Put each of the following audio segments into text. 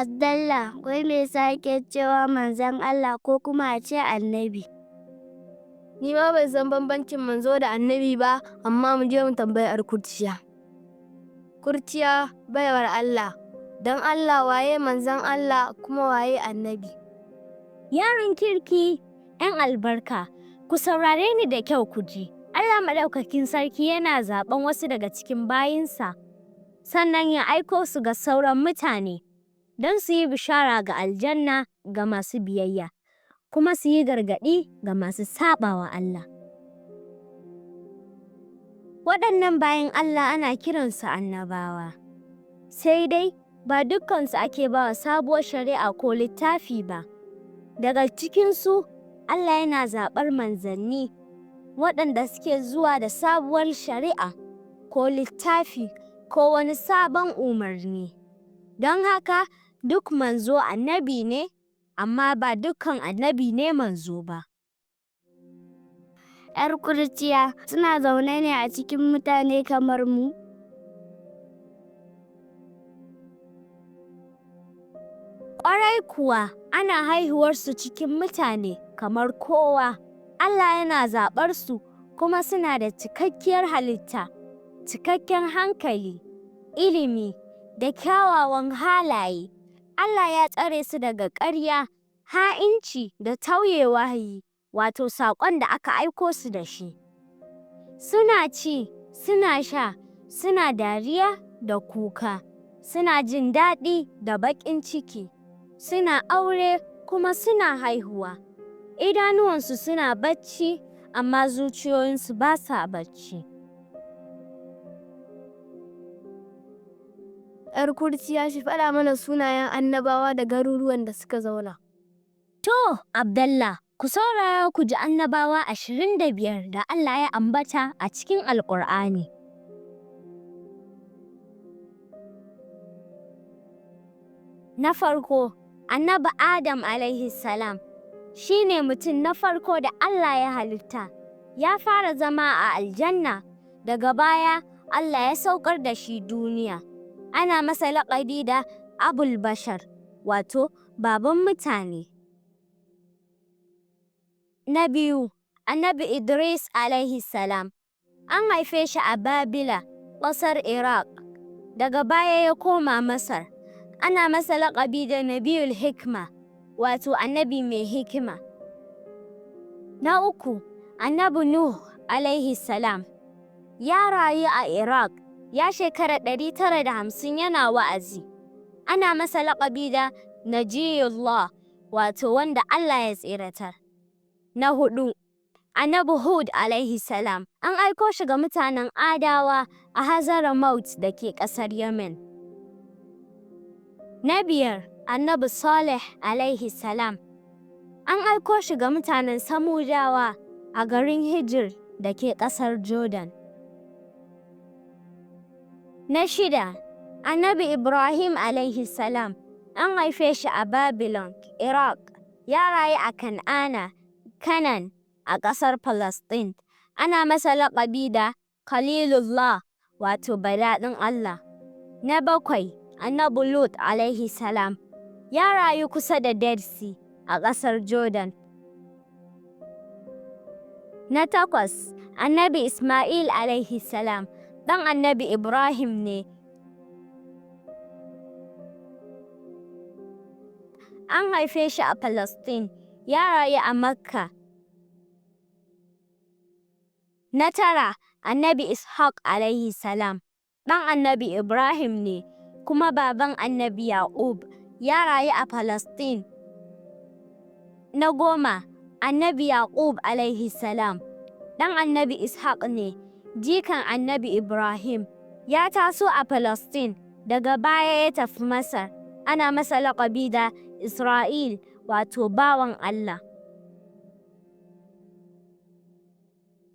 Abdallah, wai me yasa ake cewa manzon Allah ko kuma a ce annabi? Ni ma ban san bambancin manzo da annabi ba, amma mu je mu tambayi 'yar kurciya. Kurciya baiwar Allah, don Allah waye manzon Allah kuma waye annabi? Yaron kirki, ‘yan albarka, ku saurare ni da kyau ku ji. Allah Maɗaukakin Sarki yana zaɓen wasu daga cikin bayinsa, sannan ya aiko su ga sauran mutane don su yi bishara ga aljanna ga masu biyayya, kuma su yi gargaɗi ga masu saɓawa Allah. Waɗannan bayan Allah ana kiransu annabawa, sai dai ba dukkansu ake ba wa sabuwar shari'a ko littafi ba. Daga cikinsu, Allah yana zaɓar manzanni waɗanda suke zuwa da sabuwar shari'a ko littafi ko wani sabon umarni. Don haka, duk manzo annabi ne, amma ba dukkan annabi ne manzo ba. 'Yar kurciya suna zaune ne a cikin mutane kamar mu? Ƙwarai kuwa, ana haihuwarsu cikin mutane kamar kowa. Allah yana zaɓar su kuma suna da cikakkiyar halitta, cikakken hankali, ilimi, da kyawawan halaye. Allah ya tsare su daga ƙarya, ha'inci da tauye wahayi, wato saƙon da aka aiko su da shi. Suna ci, suna sha, suna dariya da kuka, suna jin daɗi da baƙin ciki, suna aure kuma suna haihuwa. Idanuwansu suna bacci, amma zuciyoyinsu ba sa bacci. 'Yar kurciya shi faɗa mana sunayen annabawa da garuruwan da suka zauna. To, Abdallah, ku saurara ku ji annabawa 25 da Allah ya ambata a cikin Alƙur'ani. Na farko, Annabi Adam alaihi salam shi ne mutum na farko da Allah ya halitta. Ya fara zama a aljanna, daga baya Allah ya saukar da shi duniya. Ana masa laƙabi da Abul Bashar, wato baban mutane. Na biyu, Annabi Idris alaihi salam. An haife shi a Babila, ƙasar Iraq. Daga baya ya koma Masar. Ana masa laƙabi da Nabiyul Hikma, wato annabi mai hikima. Na uku, Annabi Nuh alaihi salam. Ya rayu a Iraq, ya shekara 950 yana wa'azi. Ana masa laƙabi da Najiyullah, wato wanda Allah ya tseratar. Na hudu, Annabi Hud alaihi salam an aiko shi ga mutanen Adawa a Hazaramaut da ke ƙasar Yemen. Na biyar, Annabi Saleh alaihi salam an aiko shi ga mutanen Samudawa a garin Hijir da ke ƙasar Jordan. Na shida, Annabi Ibrahim alaihi salam an haife shi a Babylon, Iraq, ya rayu a Kan'ana, Kanan a ƙasar Falasɗin. Ana masa laƙabi da Khalilullah, wato badaɗin Allah. Na bakwai, Annabi Lut alaihi salam ya rayu kusa da Dead Sea a ƙasar Jordan. Na takwas, Annabi Ismail alaihi salam ɗan Annabi Ibrahim ne. An haife shi a Falasɗin, ya rayu a Makka. Na tara, Annabi Ishaq alaihi salam ɗan Annabi Ibrahim ne, kuma baban Annabi Ya'ub, ya rayu a Falasɗin. Na goma, Annabi Ya'ub alaihi salam ɗan Annabi Ishaq ne, jikan Annabi Ibrahim. Ya taso a Falasɗin, daga baya ya tafi Masar. Ana masa laƙabi da Isra'il, wato bawan Allah.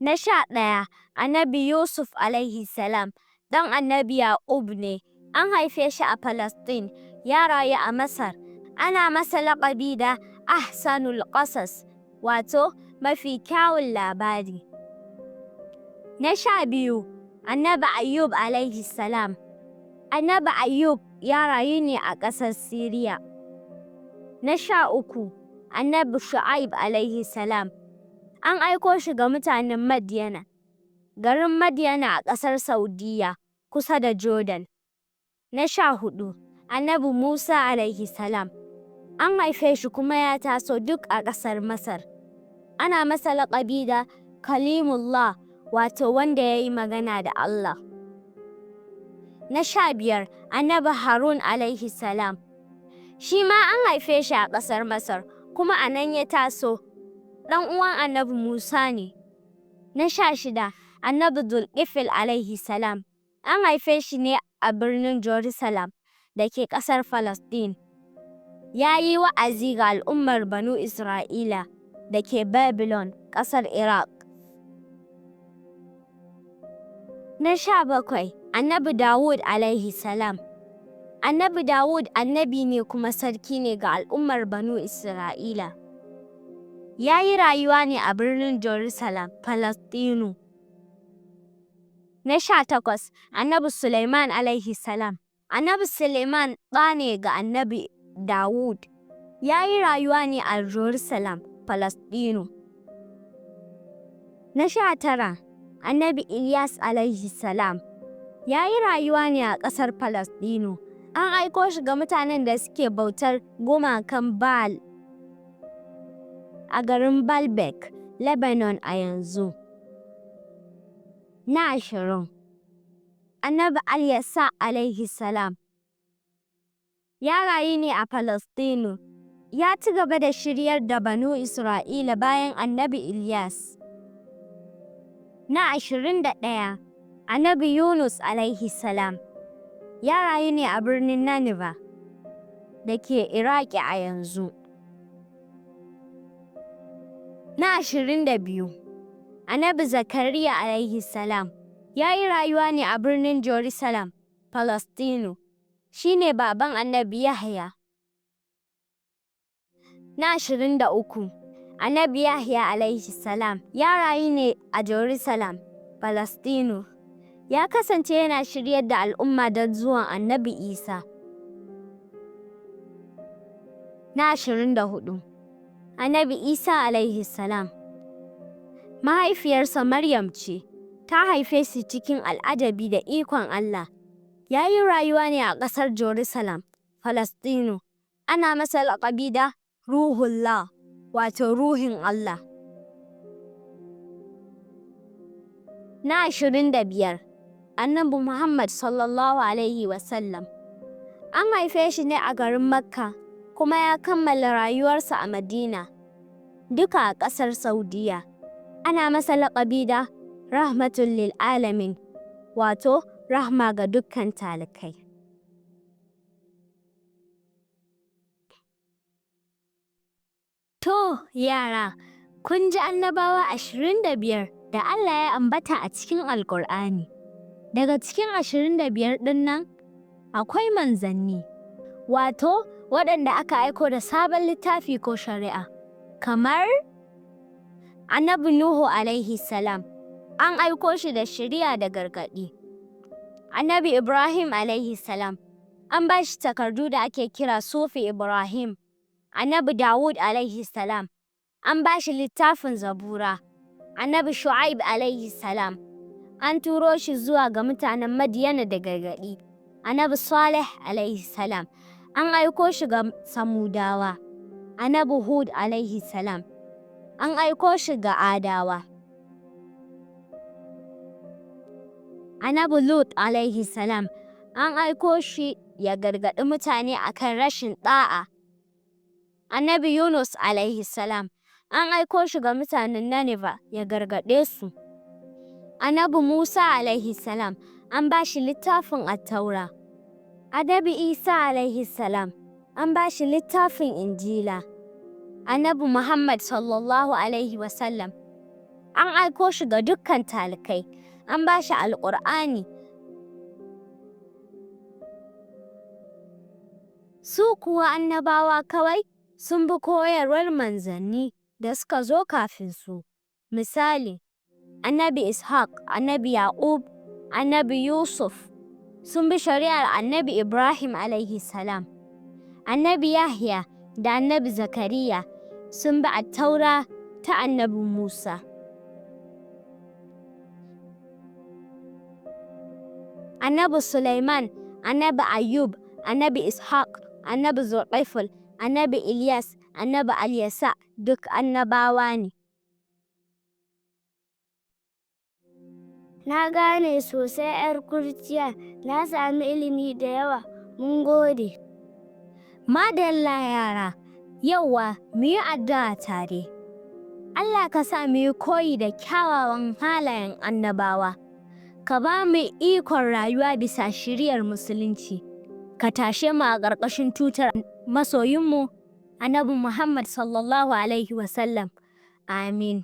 Na 11, Annabi Yusuf alaihi salam ɗan Annabi Ya'ub ne, an haife shi a Falasɗin, ya rayu a Masar. Ana masa laƙabi da Ahsanul Qasas, wato mafi kyawun labari. Na 12, Annabi Ayyub alaihi salam. Annabi Ayyub Ya rayu ne a ƙasar Siriya. Na 13, Annabi Shu'aib alaihi salam. An aiko shi ga mutanen Madiyana, garin Madiyana a ƙasar Saudiyya, kusa da Jordan. Na 14, Annabi Musa alaihi salam. An haife shi kuma ya taso duk a ƙasar Masar. Ana masa laƙabi da Kalimullah, wato wanda ya yi magana da Allah. Na 15, Annabi Harun alaihi salam. Shi ma an haife shi a ƙasar Masar, kuma a nan ya taso. Ɗan uwan Annabi Musa ne. Na 16, Annabi Zulkifil alaihi salam. An haife shi ne a birnin Jerusalem da ke ƙasar Falasɗin. Ya yi wa'azi ga al'ummar Banu Isra'ila da ke Babylon, ƙasar Iraq. Na 17, Annabi Dawud alaihi salam. Annabi Dawud annabi ne kuma sarki ne ga al'ummar Banu Isra'ila. Ya yi rayuwa ne a birnin Jerusalem, Falasɗinu. Na 18, Annabi Sulaiman alaihi salam. Annabi Suleiman ɗa ne ga Annabi Dawud. Ya yi rayuwa ne a Jerusalem, Falasɗinu. Na 19, Annabi Ilyas alaihi salam. Ya yi rayuwa ne a ƙasar Falasɗinu. An aiko shi ga mutanen da suke bautar gumakan Baal a garin Baalbek, Lebanon a yanzu. Na 20, Annabi Alyasa alaihi salam. Ya rayu ne a Falasɗinu. Ya ci gaba da shiryar da Banu Isra'ila bayan Annabi Ilyas. Na 21, Annabi Yunus alaihi salam. Ya rayu ne a birnin Nineveh da ke Iraki a yanzu. Na 22, Annabi Zakariya alaihi salam. Ya yi rayuwa ne a birnin Jerusalem, Falasɗinu. Shi ne baban Annabi Yahya. Na 23, Annabi Yahya alaihi salam ya rayu ne a Jerusalem, Falasɗinu. Ya kasance yana shiryar da al'umma don zuwan Annabi Isa. Na 24, Annabi Isa alaihi salam. Mahaifiyarsa Maryam ce, ta haife shi cikin al'ajabi da ikon Allah. Ya yi rayuwa ne a ƙasar Jerusalem, Falasɗinu. Ana masa laƙabi da Ruhullah, wato Ruhin Allah. Na 25, Annabi Muhammad sallallahu Alaihi Wasallam. An haife shi ne a garin Makka, kuma ya kammala rayuwarsa a Madina, duka a ƙasar Saudiyya. Ana masa laƙabi da Rahmatul lil Alamin, wato rahma ga dukkan talikai. To, yara, kun ji annabawa 25 da Allah ya ambata a cikin Alƙur'ani. Daga cikin 25 ɗin nan, akwai manzanni, wato, waɗanda aka aiko da sabon littafi ko shari'a, kamar Annabi Nuhu alaihi salam, an aiko shi da shari'a da gargaɗi. Annabi Ibrahim alaihi salam, an ba shi takardu da ake kira Sufi Ibrahim. Annabi Dawud alaihi salam, an ba shi littafin Zabura. Annabi Shu'aib alaihi salam, an turo shi zuwa ga mutanen Madiyana da gargaɗi. Annabi Saleh alaihi salam, an aiko shi ga Samudawa. Annabi Hud alaihi salam, an aiko shi ga Adawa. Annabi Lut alaihi salam, an aiko shi ya gargaɗi mutane akan rashin ɗa'a. Annabi Yunus alaihi salam, an aiko shi ga mutanen Nineveh ya gargaɗe su. Annabi Musa alaihi salam, an ba shi littafin Attaura. Annabi Isa alaihi salam, an ba shi littafin Injila. Annabi Muhammad sallallahu alaihi wasallam, an aiko shi ga dukkan talikai, an ba shi Alƙur'ani. Su kuwa annabawa kawai sun bi koyarwar manzanni da suka zo kafin su. Misali, Annabi Ishaq, Annabi Yaqub, Annabi Yusuf, sun bi shari'ar Annabi Ibrahim alaihi salam. Annabi Yahya da Annabi Zakariya sun bi Attaura ta Annabi Musa. Annabi Sulaiman, Annabi Ayyub, Annabi Ishaq, Annabi Zulkifl, Annabi Ilyas, Annabi Alyasa duk annabawa ne. Na gane sosai 'yar kurciya, na sami ilimi da yawa. Mun gode. Madalla yara, yauwa mu yi addu'a tare. Allah ka sa mu yi koyi da kyawawan halayen annabawa. Ka ba mu ikon rayuwa bisa shiriyar Musulunci. Ka tashe mu a ƙarƙashin tutar masoyinmu, Annabi Muhammad sallallahu Alaihi wasallam. Amin.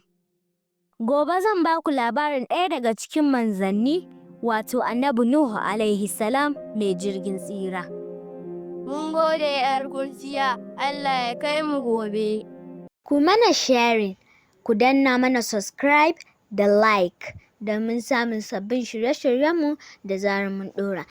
Gobe zan ba ku labarin ɗaya daga cikin manzanni, wato Annabi Nuhu alaihi salam mai jirgin tsira. Mun gode 'yar kurciya, Allah ya kai mu gobe. Ku mana sharing, ku danna mana subscribe da like domin samun sabbin shirye-shiryenmu da zarar mun ɗora.